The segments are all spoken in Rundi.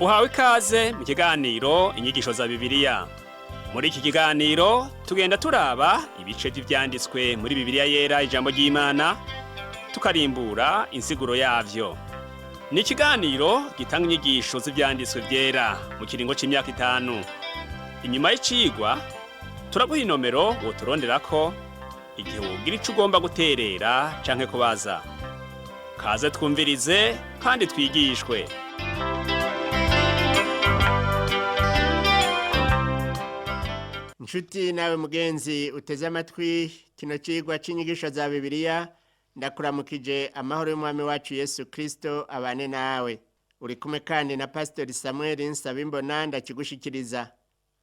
Uhawe ikaze mu kiganiro Inyigisho za Bibiliya. Muri iki kiganiro tugenda turaba ibice vy'ivyanditswe muri Bibiliya Yera, ijambo ry'Imana, tukarimbura insiguro yavyo. Ni ikiganiro gitanga inyigisho z'ivyanditswe vyera mu kiringo c'imyaka 5. Inyuma y'icigwa turaguha inomero woturonderako igihe wogira ico ugomba guterera canke kubaza. Kaze twumvirize kandi twigishwe. Nshuti nawe mugenzi uteze amatwi kino cigwa c'inyigisho za Bibiliya, ndakuramukije amahoro y'umwami wacu Yesu Kristo abane nawe. Uri kumwe kandi na Pastori Samuel Nsabimbona ndakigushikiriza.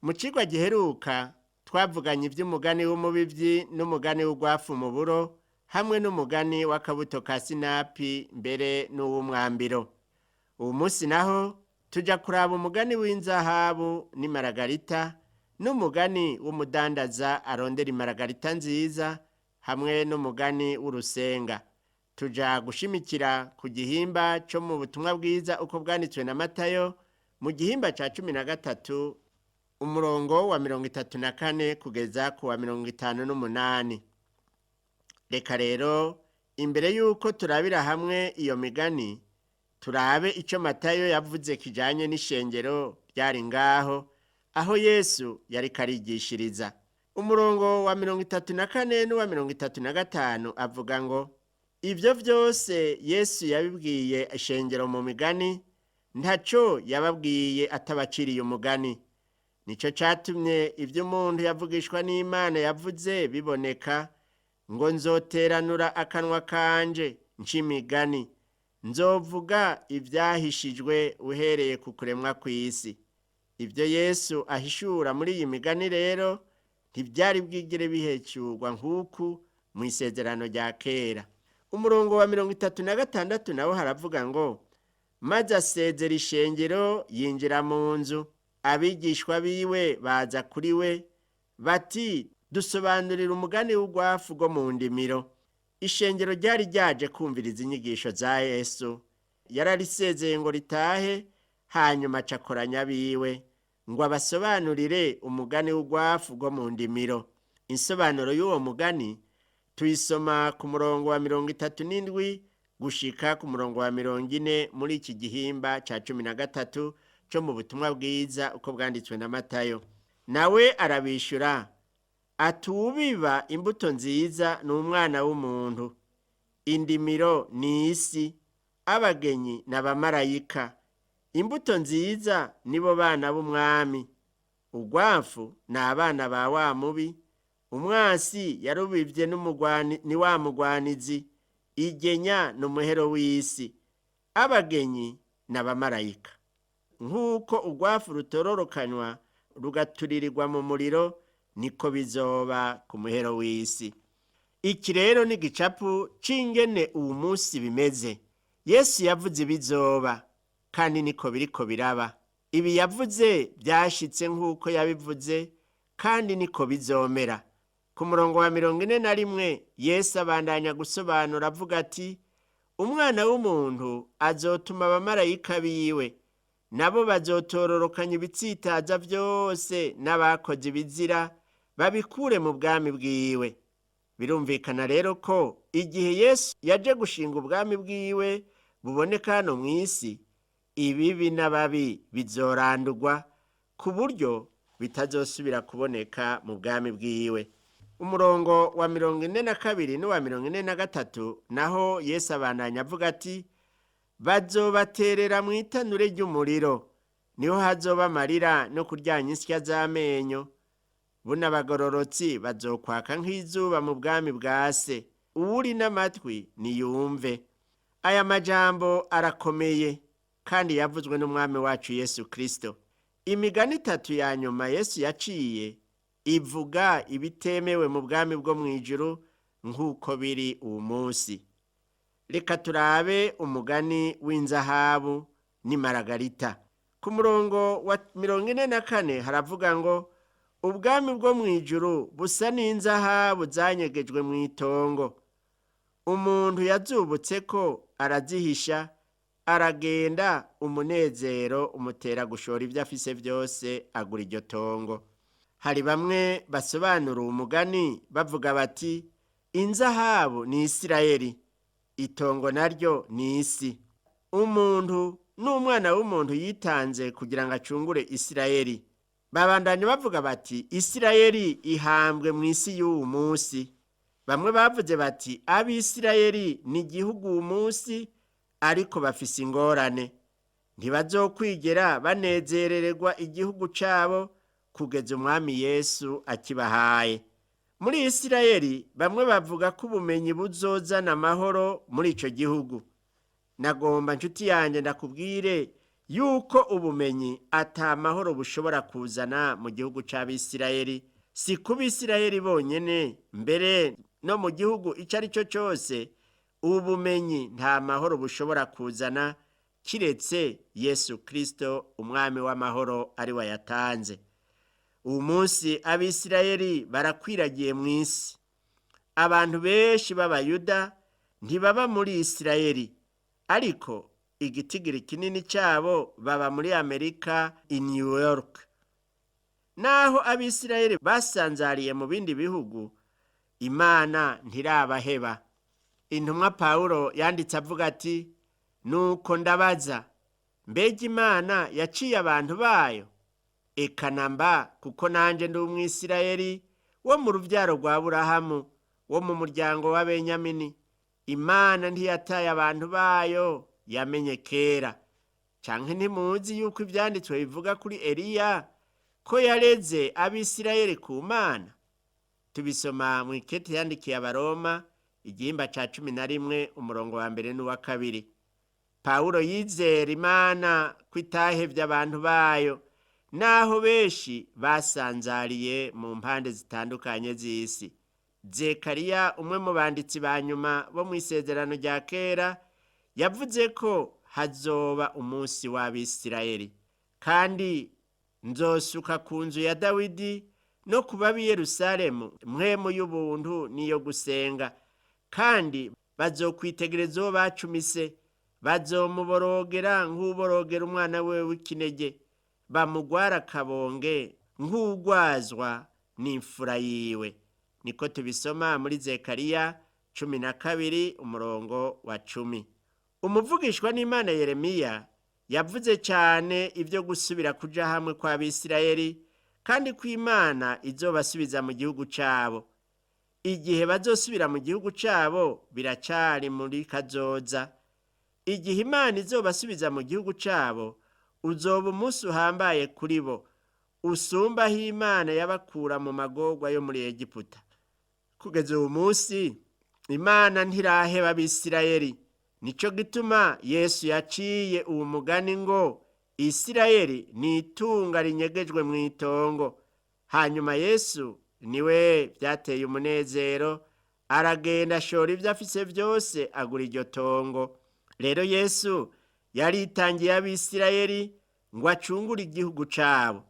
Mu cigwa giheruka twavuganye ivy'umugani w'umubivyi n'umugani w'ugwafu mu buro hamwe n'umugani w'akabuto ka sinapi mbere n'uw'umwambiro. Uwu munsi naho tuja kuraba umugani w'inzahabu n'imaragarita n'umugani w'umudandaza arondera imaragarita nziza hamwe n'umugani w'urusenga. Tuja gushimikira ku gihimba co mu butumwa bwiza uko bwanditswe na Matayo mu gihimba ca 13 umurongo wa 34 kugeza ku wa 58. Reka rero imbere y'uko turabira hamwe iyo migani, turabe ico Matayo yavuze kijanye n'ishengero ryari ngaho aho Yesu yariko arigishiriza. Umurongo wa 34 n'uwa 35 avuga ngo: ivyo vyose Yesu yabibwiye ishengero mu migani, ntaco yababwiye atabaciriye umugani. Nico catumye ivyo umuntu yavugishwa n'Imana yavuze biboneka, ngo: nzoteranura akanwa kanje nc'imigani, nzovuga ivyahishijwe uhereye ku kuremwa kw'isi. Ibyo Yesu ahishura muri iyi migani rero ntibyari bwigere bihecurwa nk'uku mu isezerano rya kera. Umurongo wa 36 nawo haravuga ngo: maze asezera ishengero yinjira mu nzu, abigishwa biwe baza kuri we bati: dusobanurira umugani w'ugwafu rwo mu ndimiro. Ishengero ryari ryaje kumviriza inyigisho za Yesu, yararisezeye ngo ritahe, hanyuma acakoranya abiwe ngo abasobanurire umugani w'ugwafu rwo mu ndimiro. Insobanuro y'uwo mugani tuyisoma ku murongo wa 37 gushika ku murongo wa 40 muri iki gihimba ca 13 co mu butumwa bwiza uko bwanditswe na Matayo. Nawe arabishura ati: uwubiba imbuto nziza ni umwana w'umuntu, indimiro ni isi, abagenyi ni abamarayika, imbuto nziza nibo bana b'umwami, ugwafu ni abana ba wa mubi, umwansi yarubivye ni wa mugwanizi, igenya ni umuhero w'isi, abagenyi ni abamarayika. Nk'uko ugwafu rutororokanywa rugaturirirwa mu muriro, niko bizoba ku muhero w'isi. Iki rero ni igicapu c'ingene uwu munsi bimeze. Yesu yavuze ibizoba kandi niko biriko biraba. Ibi yavuze byashitse nk'uko yabivuze kandi niko bizomera. Ku murongo wa 41 Yesu abandanya gusobanura avuga ati: umwana w'umuntu azotuma abamarayika biwe, nabo bazotororokanya ibitsitaza vyose n'abakoze ibizira babikure mu bwami bwiwe. Birumvikana rero ko igihe Yesu yaje gushinga ubwami bwiwe buboneka hano mw'isi, ibibi n'ababi bizorandurwa ku buryo bitazosubira kuboneka mu bwami bwiwe. Umurongo wa 42 n'uwa 43 naho Yesu abandanya avuga ati: bazobaterera mu itanure ry'umuriro, niho hazoba amarira no kuryanya insya z'amenyo. Buno abagororotsi bazokwaka nk'izuba mu bwami bwa se. Uwuri n'amatwi niyumve. Aya majambo arakomeye kandi yavuzwe n'umwami wacu Yesu Kristo. Imigani itatu ya nyuma Yesu yaciye ivuga ibitemewe mu bwami bwo mu ijuru nk'uko biri uwu munsi. Reka turabe umugani w'inzahabu n'imaragarita. Ku murongo wa 44 haravuga ngo: ubwami bwo mu ijuru busa n'inzahabu zanyegejwe mu itongo, umuntu yazubutse ko arazihisha, Aragenda, umunezero umutera gushora ibyo afise byose, agura iryo tongo. Hari bamwe basobanura uwo mugani bavuga bati: inzahabu ni Isirayeli, itongo naryo ni isi. Umuntu n'umwana w'umuntu yitanze kugira ngo acungure Isirayeli. Babandanya bavuga bati: Isirayeli ihambwe mu isi y'uwu munsi. Bamwe bavuze bati: Abisirayeli ni igihugu uwu munsi, ariko bafise ingorane, ntibazokwigera banezerererwa igihugu cabo kugeza umwami Yesu akibahaye. Muri Isirayeli bamwe bavuga ko ubumenyi buzozana amahoro muri ico gihugu. Nagomba, nshuti yanjye, ndakubwire yuko ubumenyi ata mahoro bushobora kuzana mu gihugu c'Abisirayeli. Si ku Bisirayeli bonyene, mbere no mu gihugu ico ari cyo cyose ubumenyi nta mahoro bushobora kuzana, kiretse Yesu Kristo umwami w'amahoro ari we yatanze. Uwu munsi Abisirayeli barakwiragiye mu isi. Abantu benshi b'Abayuda ntibaba muri Isirayeli, ariko igitigiri kinini cyabo baba muri Amerika, i New York. Naho Abisirayeli basanzariye mu bindi bihugu, Imana ntirabaheba. Intumwa Pawulo yanditse avuga ati: nuko ndabaza, mbega Imana yaciye abantu bayo? Eka namba, kuko nanjye ndi Umwisirayeli wo mu rubyaro rwa Burahamu, wo mu muryango wa Benyamini. Imana ntiyataye abantu bayo yamenye kera. Canke ntimuzi yuko ivyanditswe bivuga kuri Eliya ko yareze Abisirayeli ku Mana? Tubisoma mu ikete yandikiye Abaroma, igihimba ca 11, umurongo wa mbere n'uwa kabiri. Pawulo yizera Imana ko itahevye abantu bayo, naho benshi basanzariye mu mpande zitandukanye z'isi. Zekariya, umwe mu banditsi ba nyuma bo mu Isezerano rya Kera, yavuze ko hazoba umunsi w'Abisirayeli: kandi nzosuka ku nzu ya Dawidi no ku b'ab'i Yerusalemu mpwemu y'ubuntu n'iyo gusenga, kandi bazokwitegereza uwo bacumise, bazomuborogera nk'uborogera umwana we w'ikinege, bamugwara akabonge nk'ugwazwa n'imfura yiwe. Niko tubisoma muri Zekariya 12, umurongo wa 10. Umuvugishwa n'Imana Yeremiya yavuze cyane ibyo gusubira kuja hamwe kw'Abisirayeli, kandi ko Imana izobasubiza mu gihugu cabo. Igihe bazosubira mu gihugu cabo biracari muri kazoza. Igihe Imana izobasubiza mu gihugu cabo, uzoba umunsi uhambaye kuri bo, usumba aho Imana yabakura mu magorwa yo muri Egiputa. Kugeza uwu munsi Imana ntiraheba Abisirayeli. Nico gituma Yesu yaciye uwo mugani ngo: Isirayeli ni itunga rinyegejwe mu itongo. Hanyuma Yesu niwe byateye umunezero, aragenda ashora ibyo afise byose, agura iryo tongo. Rero Yesu yaritangiye Abisirayeli ngo acungure igihugu cabo.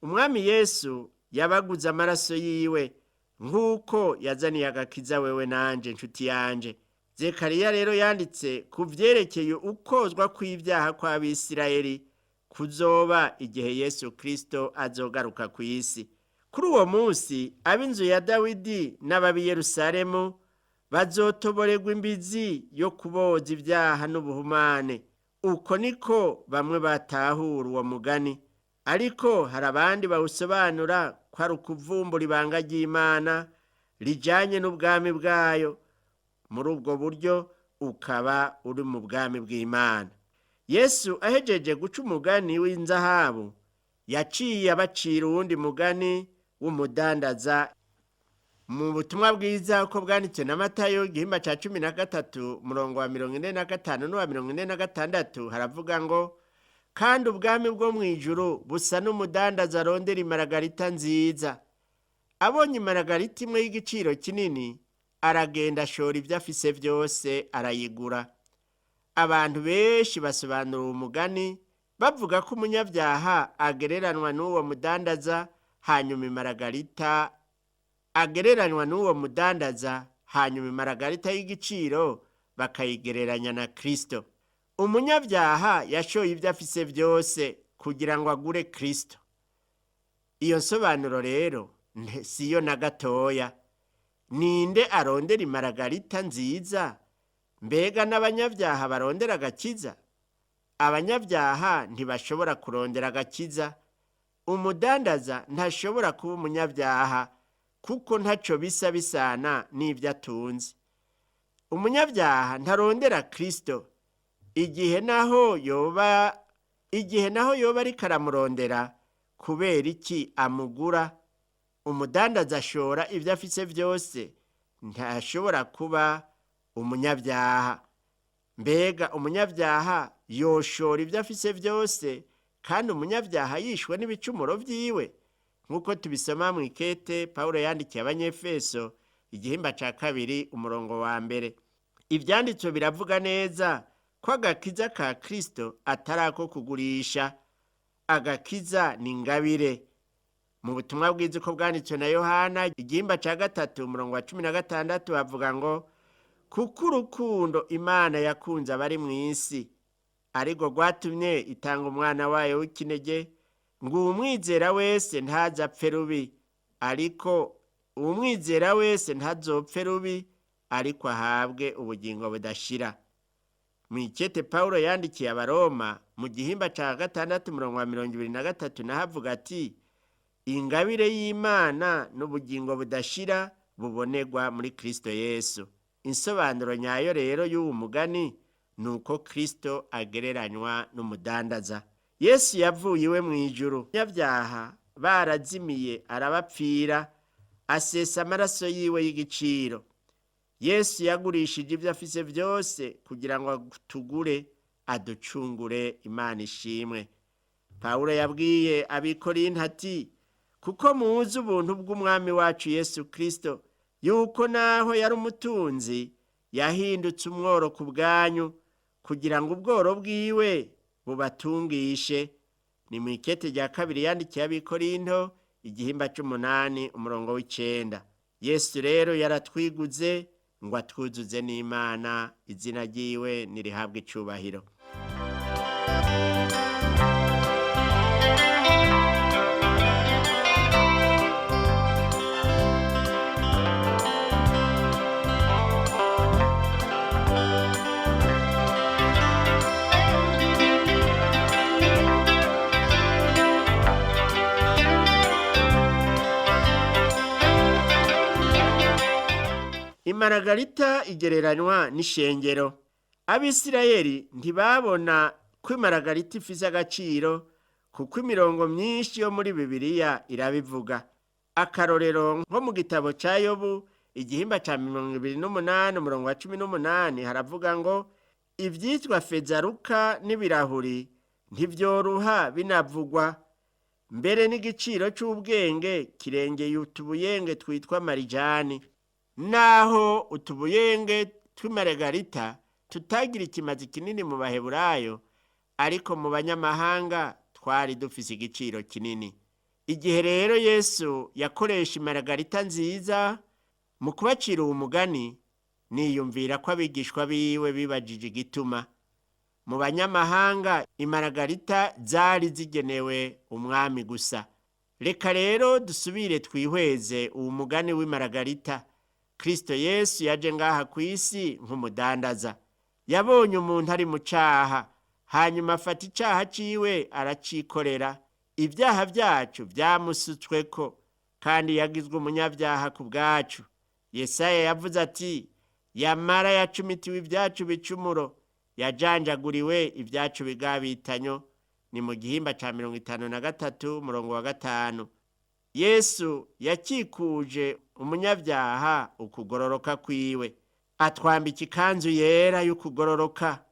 Umwami Yesu yabaguze amaraso yiwe, nk'uko yazaniye agakiza wewe nanje, nshuti yanje. Zekariya rero yanditse ku vyerekeye ukozwa kw'ibyaha kw'Abisirayeli kuzoba igihe Yesu Kristo azogaruka ku isi. Kuri uwo munsi ab'inzu ya Dawidi n'ab'ab'i Yerusalemu bazotoborerwa imbizi yo kuboza ibyaha n'ubuhumane. Uko niko bamwe batahura uwo mugani, ariko hari abandi bawusobanura ko ari ukuvumbura ibanga ry'Imana rijanye n'ubwami bwayo. Muri ubwo buryo ukaba uri mu bwami bw'Imana. Yesu ahejeje guca umugani w'inzahabu, yaciye abacira uwundi mugani w'umudandaza. Mu butumwa bwiza uko bwanditswe na Matayo, igihimba ca 13, umurongo wa 45 n'uwa 46, haravuga ngo: kandi ubwami bwo mu ijuru busa n'umudandaza arondera imaragarita nziza. Abonye imaragarita imwe y'igiciro kinini, aragenda ashora ibyo afise byose, arayigura. Abantu benshi basobanura uwo mugani bavuga ko umunyabyaha agereranwa n'uwo mudandaza, hanyuma imaragarita agereranywa n'uwo mudandaza, hanyuma imaragarita y'igiciro bakayigereranya na Kristo. Umunyabyaha yashoye ibyo afise byose kugira ngo agure Kristo. Iyo nsobanuro rero siyo na gatoya. Ninde arondera imaragarita nziza? Mbega n'abanyabyaha barondera agakiza? Abanyabyaha ntibashobora kurondera agakiza. Umudandaza ntashobora kuba umunyabyaha kuko ntacyo bisa bisana n'ibyo atunze. Umunyabyaha ntarondera Kristo. Igihe naho yoba ariko aramurondera, kubera iki amugura? Umudandaza ashora ibyo afise byose, ntashobora kuba umunyabyaha. Mbega umunyabyaha yoshora ibyo afise byose kandi umunyabyaha yishwe n'ibicumuro byiwe, nk'uko tubisoma mu ikete Pawulo yandikiye Abanyefeso, igihimba cya 2, umurongo wa 1? Ibyanditswe biravuga neza ko agakiza ka Kristo atari ako kugurisha. Agakiza ni ingabire. Mu butumwa bwiza uko bwanditswe na Yohana, igihimba cya 3, umurongo wa 16, bavuga ngo: "Kuko urukundo Imana yakunze abari mu isi ariko rwatumye itanga umwana wayo w'ikinege, ngo uwumwizera wese ntazapfe rubi, ariko uwumwizera wese ntazopfe rubi, ariko ahabwe ubugingo budashira." Mu ikete Pawulo yandikiye Abaroma, mu gihimba cya 6, umurongo wa 23, naho avuga ati: "Ingabire y'Imana n'ubugingo budashira bubonerwa muri Kristo Yesu." Insobanuro nyayo rero y'uwo mugani ni uko Kristo agereranywa n'umudandaza. Yesu yavuye iwe mu ijuru, abanyabyaha barazimiye, arabapfira, asesa amaraso yiwe y'igiciro. Yesu yagurishije ibyo afise byose kugira ngo tugure, aducungure. Imana ishimwe. Pawulo yabwiye Abikorinto ati: "Kuko muzi ubuntu bw'Umwami wacu Yesu Kristo, yuko naho yari umutunzi yahindutse umworo ku bwanyu, kugira ngo ubworo bwiwe bubatungishe." Ni mu ikete rya kabiri yandikiye Abikorinto, igihimba c'8, umurongo w'9. Yesu rero yaratwiguze ngo atwuzuze n'Imana. Izina ryiwe nirihabwe icubahiro. Imaragarita igereranywa n'ishengero. Abisirayeli ntibabona ko imaragarita ifise agaciro, kuko imirongo myinshi yo muri Bibiliya irabivuga. Akarorero, nko mu gitabo ca Yobu, igihimba ca 28, umurongo wa 18, haravuga ngo: "Ivyitwa fezaruka n'ibirahuri ntivyoruha binavugwa, mbere n'igiciro c'ubwenge kirengeye utubuyenge twitwa marijani." Naho utubuyenge tw'imaragarita tutagira ikimazi kinini mu Baheburayo, ariko mu banyamahanga twari dufise igiciro kinini. Igihe rero Yesu yakoresha imaragarita nziza mu kubacira uwo mugani, niyumvira ko abigishwa biwe bibajije igituma mu banyamahanga imaragarita zari zigenewe umwami gusa. Reka rero dusubire twihweze uwo mugani w'imaragarita. Kristo Yesu yaje ngaha ku isi nk'umudandaza. Yabonye umuntu ari mu caha, hanyuma afata icaha ciwe aracikorera. Ibyaha byacu byamusutsweko, kandi yagizwe umunyabyaha ku bwacu. Yesaya yavuze ati: "Yamara yacumitiwe ibyacu bicumuro, yajanjaguriwe ibyacu bigabitanyo." Ni mu gihimba ca 53, umurongo wa 5. Yesu yakikuje umunyabyaha ukugororoka kwiwe, atwambika ikanzu yera y'ukugororoka,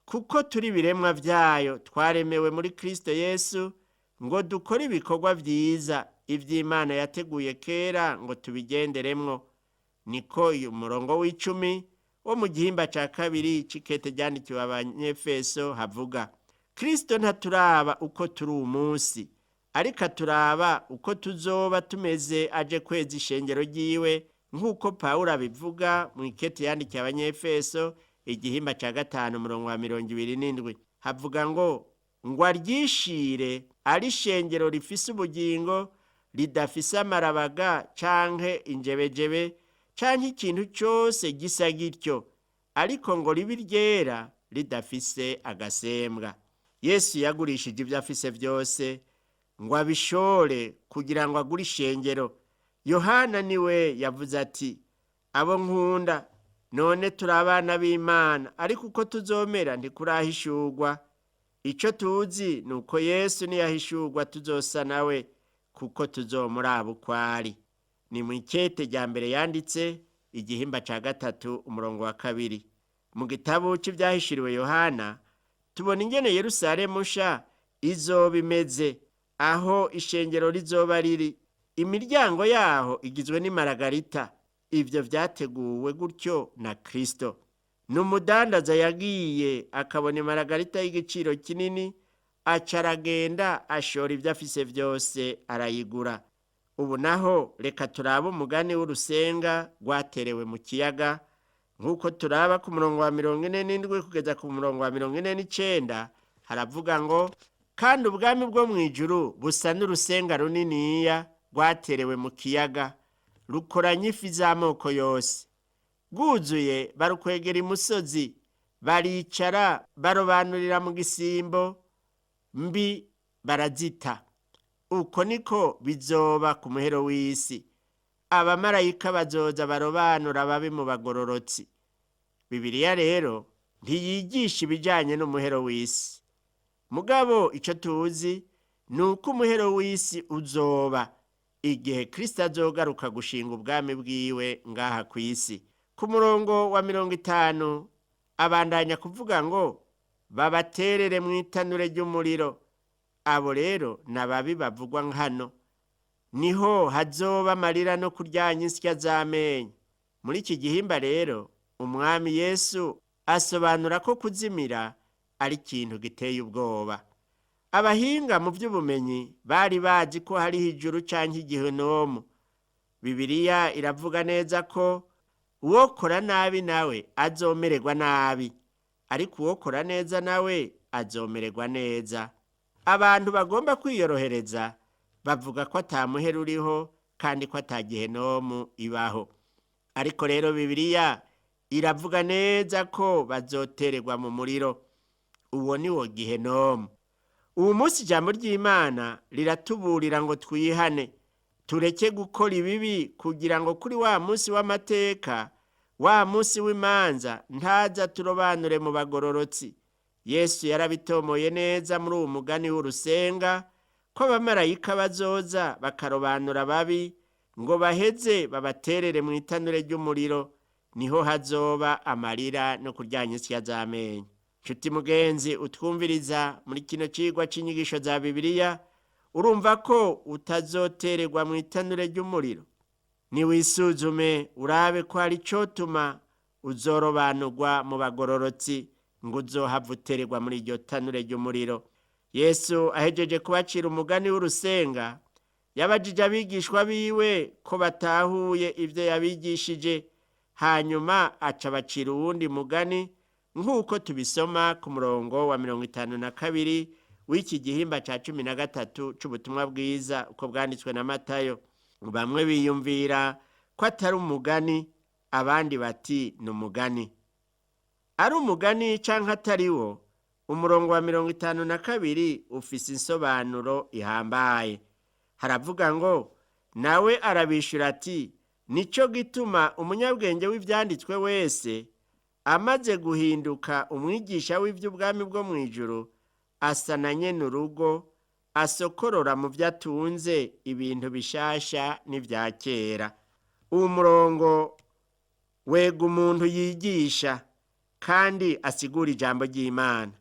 kuko turi ibiremwa byayo, twaremewe muri Kristo Yesu ngo dukore ibikorwa byiza, iby'Imana yateguye kera ngo tubigenderemwo. Niko uyu murongo w'10 wo mu gihimba cya 2 c'ikete ryandikiwe Abanyefeso havuga. Kristo ntaturaba uko turi umunsi, ariko aturaba uko tuzoba tumeze aje kweza ishengero ryiwe, nk'uko Pawulo abivuga mu ikete yandikiye Abanyefeso. Igihimba cya 5 umurongo wa 27 havuga ngo ngo aryishire ari ishengero rifise ubugingo, ridafise amarabaga canke injebejebe canke ikintu cyose gisa gityo, ariko ngo ribe iryera ridafise agasembwa. Yesu yagurishije ibyo afise byose ngo abishore kugira ngo agure ishengero. Yohana niwe yavuze ati: "Abo nkunda, none turi abana b'Imana, ariko uko tuzomera ntikurahishurwa. Icyo tuzi ni uko Yesu niyahishurwa tuzosa nawe, kuko tuzomuraba uko ari." Ni mu ikete rya mbere yanditse, igihimba cya 3 umurongo wa 2. Mu gitabo cy'ibyahishuriwe Yohana tubona ingene Yerusalemu nsha izoba imeze, aho ishengero rizoba riri. Imiryango yaho igizwe n'imaragarita. Ibyo byateguwe gutyo na Kristo. Ni umudandaza yagiye akabona imaragarita y'igiciro kinini, aca aragenda ashora ibyo afise byose arayigura. Ubu naho reka turabe umugani w'urusenga rwaterewe mu kiyaga, nk'uko turaba ku murongo wa 47 kugeza ku murongo wa 49. Haravuga ngo: "Kandi ubwami bwo mu ijuru busa n'urusenga runiniya rwaterewe mu kiyaga, rukoranye ifi z'amoko yose. Bwuzuye barukwegera imusozi, baricara barobanurira mu gisimbo mbi barazita. Uko niko bizoba ku muhero w'isi, abamarayika bazoza barobanura babe mu bagororotsi." Bibiliya rero ntiyigisha ibijyanye n'umuhero w'isi, mugabo icyo tuzi ni uko umuhero w'isi uzoba igihe Kristo azogaruka gushinga ubwami bwiwe ngaha ku isi. Ku murongo wa 50 abandanya kuvuga ngo: "Babaterere mu itanure ry'umuriro." Abo rero ni ababi bavugwa nkano. Niho hazoba amarira no kuryanya insya z'amenyo. Muri iki gihimba rero umwami Yesu asobanura ko kuzimira ari ikintu giteye ubwoba. Abahinga mu by'ubumenyi bari bazi ko hariho ijuru cyangwa igihenomu. Bibiliya iravuga neza ko uwokora nabi nawe azomererwa nabi, ariko uwokora neza nawe azomererwa neza. Abantu bagomba kwiyorohereza bavuga ko atamuhera uriho kandi ko atagihenomu ibaho, ariko rero Bibiliya iravuga neza ko bazotererwa mu muriro. Uwo ni wo gihenomu. Ubu munsi ijambo ry'Imana riratuburira ngo twihane, tureke gukora ibibi, kugira ngo kuri wa munsi w'amateka, wa munsi w'imanza, ntaza turobanure mu bagororotsi. Yesu yarabitomoye neza muri uwo mugani w'urusenga ko abamarayika bazoza bakarobanura ababi ngo baheze babaterere mu itanure ry'umuriro, niho hazoba amarira no kuryanya insya z'amenyo. Nshuti mugenzi utwumviriza muri kino cigwa c'inyigisho za Bibiliya, urumva ko utazotererwa mu itanure ry'umuriro? Niwisuzume urabe ko hari icotuma uzorobanurwa mu bagororotsi ngo uzohava utererwa muri iryo tanure ry'umuriro. Yesu ahejeje kubacira umugani w'urusenga, yabajije abigishwa biwe ko batahuye ibyo yabigishije, hanyuma aca abacira uwundi mugani, nk'uko tubisoma ku murongo wa 52 w'iki gihimba cya 13 c'ubutumwa bwiza uko bwanditswe na Matayo. Bamwe biyumvira ko atari umugani, abandi bati ni umugani. Ari umugani canke atari wo, umurongo wa 52 ufise insobanuro ihambaye. Haravuga ngo: "Nawe arabishura ati: Nico gituma umunyabwenge w'ivyanditswe wese amaze guhinduka umwigisha w'ivy'ubwami bwo mu ijuru asa na nyene urugo asokorora mu vyo atunze ibintu bishasha n'ivya kera." Uwo murongo wega umuntu yigisha kandi asigura ijambo ry'Imana.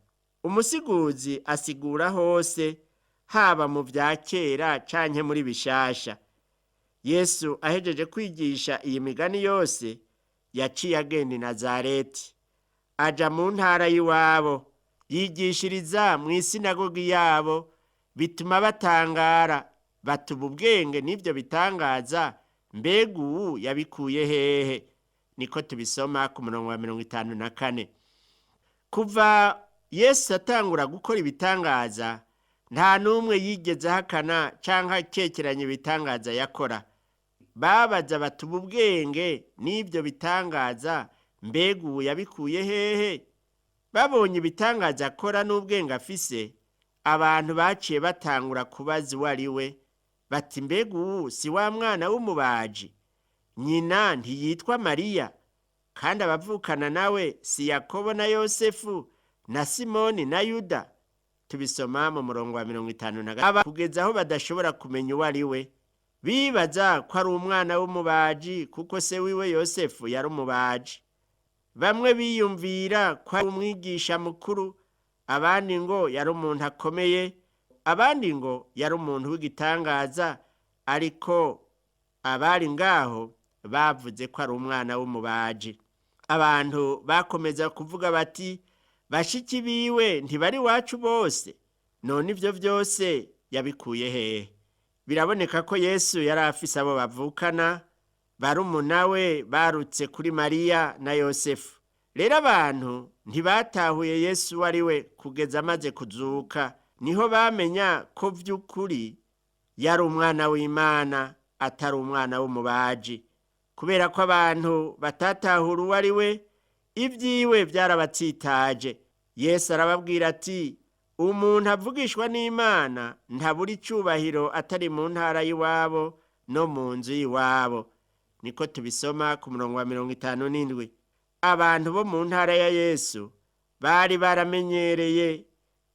Umusiguzi asigura hose, haba mu vya kera canke muri bishasha. Yesu ahejeje kwigisha iyi migani yose, yaciye agenda i Nazareti, aja mu ntara y'iwabo, yigishiriza mu isinagogi yabo, bituma batangara batuba ubwenge n'ibyo bitangaza, mbega ubu yabikuye hehe? Niko tubisoma ku murongo wa 54. Kuva Yesu atangura gukora ibitangaza, nta n'umwe yigeze ahakana canke akekeranya ibitangaza yakora. Babaza bati ubu bwenge n'ibyo bitangaza mbega ubu yabikuye hehe? Babonye ibitangaza akora n'ubwenge afise, abantu baciye batangura kubaza uwo ari we, bati mbega ubu si wa mwana w'umubaji? Nyina ntiyitwa Mariya, kandi abavukana nawe si Yakobo na Yosefu na Simoni na Yuda? Tubisoma mu murongo wa 53 kugeza aho badashobora kumenya uwo ari we. Bibaza ko ari umwana w'umubaji kuko se wiwe Yosefu yari umubaji. Bamwe biyumvira ko ari umwigisha mukuru, abandi ngo yari umuntu akomeye, abandi ngo yari umuntu w'igitangaza, ariko abari ngaho bavuze ko ari umwana w'umubaji. Abantu bakomeza kuvuga bati bashiki biwe ntibari iwacu bose, none ivyo vyose yabikuye hehe? Biraboneka ko Yesu yari afise abo bavukana, barumuna we barutse kuri Mariya na Yosefu. Rero abantu ntibatahuye Yesu uwo ari we kugeza amaze kuzuka, niho bamenya ko vy'ukuri yari umwana w'Imana atari umwana w'umubaji. Kubera ko abantu batatahura uwo ari we, ibyiwe byarabatsitaje. Yesu arababwira ati umuntu avugishwa n'Imana ntabura icubahiro atari mu ntara y'iwabo no mu nzu y'iwabo. Niko tubisoma ku murongo wa 57. Abantu bo mu ntara ya Yesu bari baramenyereye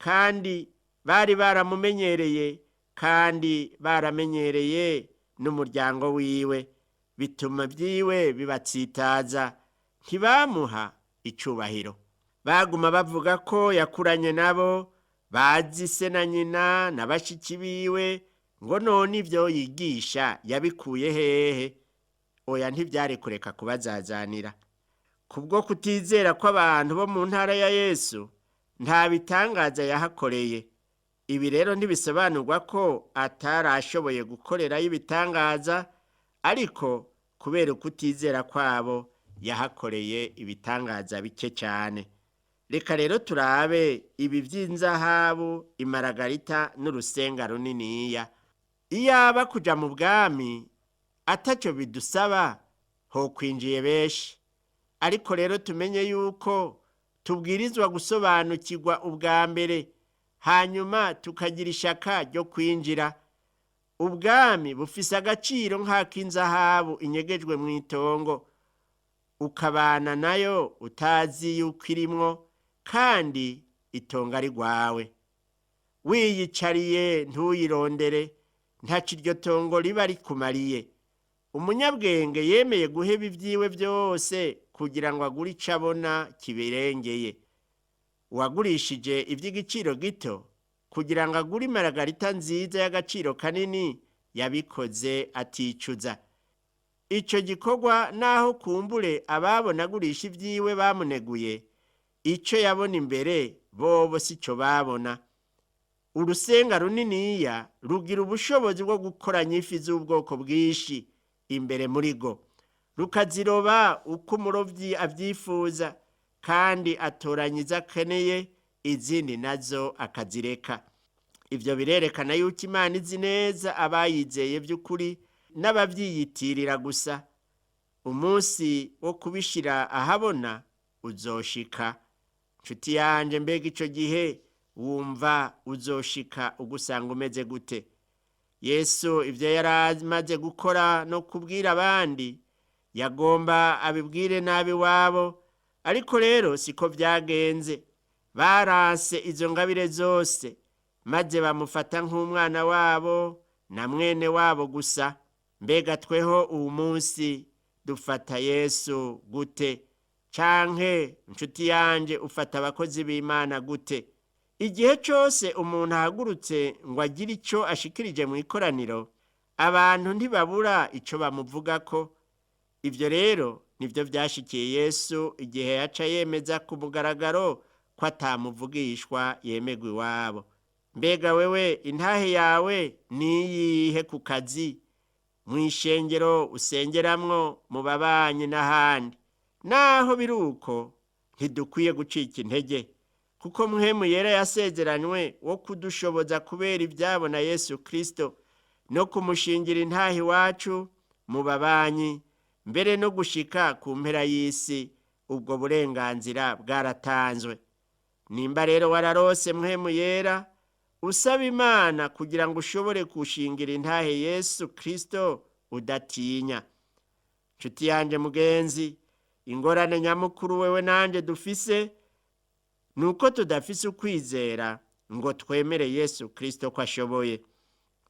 kandi bari baramumenyereye kandi baramenyereye n'umuryango wiwe, bituma byiwe bibatsitaza, ntibamuha icubahiro. Baguma bavuga ko yakuranye nabo, bazi se na nyina na bashiki biwe, ngo none ivyo yigisha yabikuye hehe? Oya, ntivyari kureka kubazazanira. Kubwo kutizera kw'abantu bo mu ntara ya Yesu, nta bitangaza yahakoreye. Ibi rero ntibisobanurwa ko atarashoboye gukorerayo ibitangaza, ariko kubera ukutizera kwabo yahakoreye ibitangaza bike cyane. Reka rero turabe ibi by'inzahabu, imaragarita n'urusenga runiniya. Iyaba kuja mu bwami ataco bidusaba, hokwinjiye benshi. Ariko rero tumenye yuko tubwirizwa gusobanukirwa ubwa mbere, hanyuma tukagira ishaka ryo kwinjira. Ubwami bufise agaciro nk'ak'inzahabu inyegejwe mu itongo, ukabana nayo utazi yuko irimwo, kandi itongo ari rwawe. Wiyicariye ntuyirondere, ntaco iryo tongo riba rikumariye. Umunyabwenge yemeye guheba ibyiwe byose kugira ngo agure ico abona kiberengeye. Uwagurishije iby'igiciro gito kugira ngo agure imaragarita nziza y'agaciro kanini, yabikoze aticuza. Ico gikorwa naho kumbure ababona agurisha ibyiwe bamuneguye, ico yabona imbere bobo sico babona. Urusenga runiniya rugira ubushobozi bwo gukoranya ifi z'ubwoko bwinshi imbere muri go, rukaziroba uko umurovyi avyifuza, kandi atoranya izo akeneye, izindi nazo akazireka. Ivyo birerekana yuko Imana izi neza abayizeye by'ukuri n'abavyiyitirira gusa. Umunsi wo kubishira ahabona uzoshika. Nshuti yanje, mbega ico gihe wumva uzoshika ugusanga umeze gute? Yesu ivyo yari amaze gukora no kubwira abandi, yagomba abibwire n'ab'iwabo, ariko rero siko vyagenze. Baranse izo ngabire zose, maze bamufata nk'umwana wabo na mwene wabo gusa. Mbega tweho uwu munsi dufata Yesu gute? Canke nshuti yanje, ufata abakozi b'Imana gute? Igihe cose umuntu ahagurutse ngo agire ico ashikirije mu ikoraniro, abantu ntibabura ico bamuvugako. Ivyo rero nivyo vyashikiye Yesu igihe yaca yemeza ku mugaragaro ko atamuvugishwa yemegwa iwabo. Mbega wewe intahe yawe niyihe ku kazi, mw'ishengero usengeramwo, mu babanyi n'ahandi? Naho biri uko, Ntidukwiye gucika intege, kuko Mpwemu Yera yasezeranywe wo kudushoboza kubera ibyabo na Yesu Kristo no kumushingira intaha iwacu mu babanyi, mbere no gushika ku mpera y'isi. Ubwo burenganzira bwaratanzwe. Nimba rero wararose Mpwemu Yera, usaba Imana kugira ngo ushobore gushingira intahe Yesu Kristo udatinya. Nshuti yanje mugenzi, ingorane nyamukuru wewe nanje dufise ni uko tudafise ukwizera ngo twemere Yesu Kristo ko ashoboye.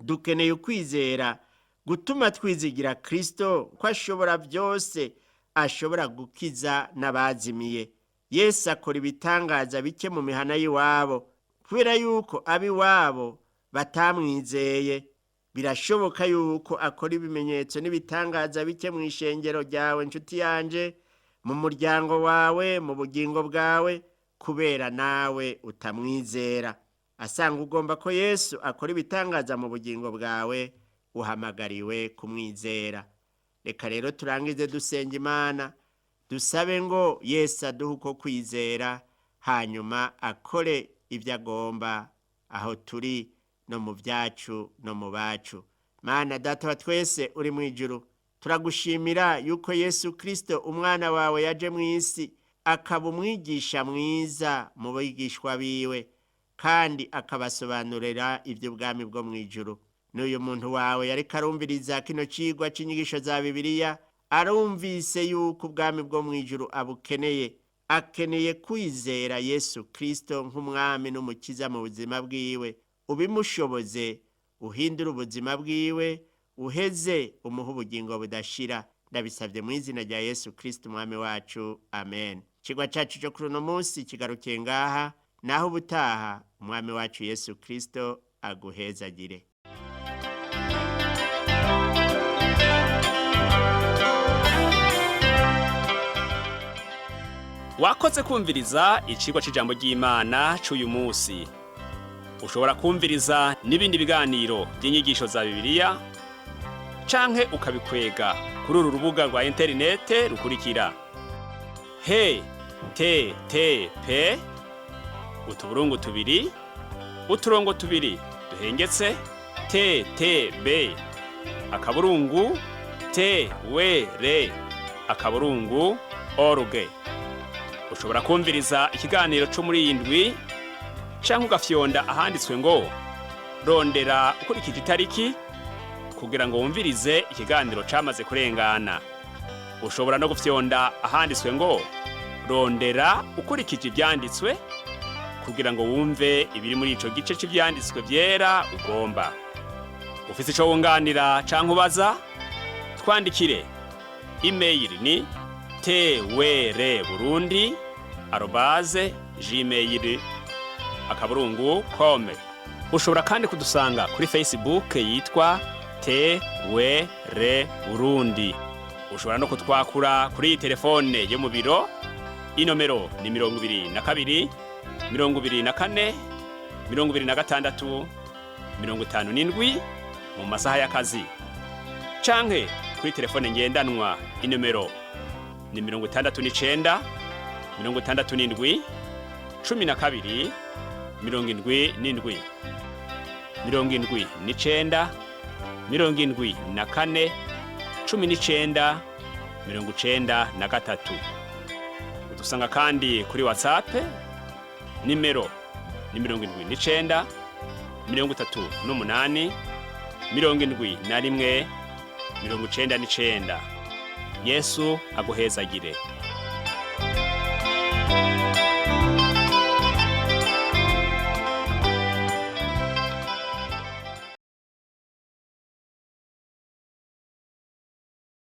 Dukeneye ukwizera gutuma twizigira Kristo ko ashobora byose, ashobora gukiza n'abazimiye. Yesu akora ibitangaza bike mu mihana y'iwabo, kubera yuko ab'iwabo batamwizeye. Birashoboka yuko akora ibimenyetso n'ibitangaza bike mu ishengero ryawe, nshuti yanje, mu muryango wawe, mu bugingo bwawe, kubera nawe utamwizera. Asanga ugomba ko Yesu akora ibitangaza mu bugingo bwawe, uhamagariwe kumwizera. Reka rero turangize dusenga Imana, dusabe ngo Yesu aduhe uko kwizera, hanyuma akore ibyo agomba aho turi no mu byacu no mu bacu. Mana Data wa twese uri mu ijuru, turagushimira yuko Yesu Kristo umwana wawe yaje mu isi, akaba umwigisha mwiza mu bigishwa biwe, kandi akabasobanurira iby'ubwami bwo mu ijuru. N'uyu muntu wawe yariko arumviriza kino cigwa c'inyigisho za Bibiliya, arumvise yuko ubwami bwo mu ijuru abukeneye. Akeneye kwizera Yesu Kristo nk'umwami n'umukiza mu buzima bwiwe. Ubimushoboze, uhindure ubuzima bwiwe, uheze umuhe ubugingo budashira. Ndabisabye mu izina rya Yesu Kristo umwami wacu, amen. Ikigwa cacu cyo kuri uno munsi kigarukiye ngaha, naho ubutaha umwami wacu Yesu Kristo aguhezagire. Wakoze kumviriza icigwa c'ijambo ry'Imana c'uyu munsi. Ushobora kumviriza n'ibindi biganiro by'inyigisho za Bibiliya canke ukabikwega kuri uru rubuga rwa interinete rukurikira: he te te p utuburungu tubiri uturongo tubiri duhengetse t t b akaburungu t w r akaburungu org. Ushobora kumviriza ikiganiro cyo muri iyi ndwi canke ugafyonda ahanditswe ngo rondera ukurikije itariki kugira ngo wumvirize ikiganiro camaze kurengana. Ushobora no gufyonda ahanditswe ngo rondera ukurikije ivyanditswe kugira ngo wumve ibiri muri ico gice c'ivyanditswe vyera ugomba. Ufise ico wunganira canke ubaza, twandikire. Email ni twrburundi@gmail.com. Ushobora kandi kudusanga kuri Facebook yitwa TWR Burundi. Ushobora no kutwakura kuri iyi telefone yo mu biro. Inomero ni 22 24 26 57 mu masaha y'akazi, canke kuri telefone ngendanwa inomero ni 69 67 12 77 79 74 19 93. Udusanga kandi kuri WhatsApp, nimero ni 79 38 71 99. Yesu aguhezagire.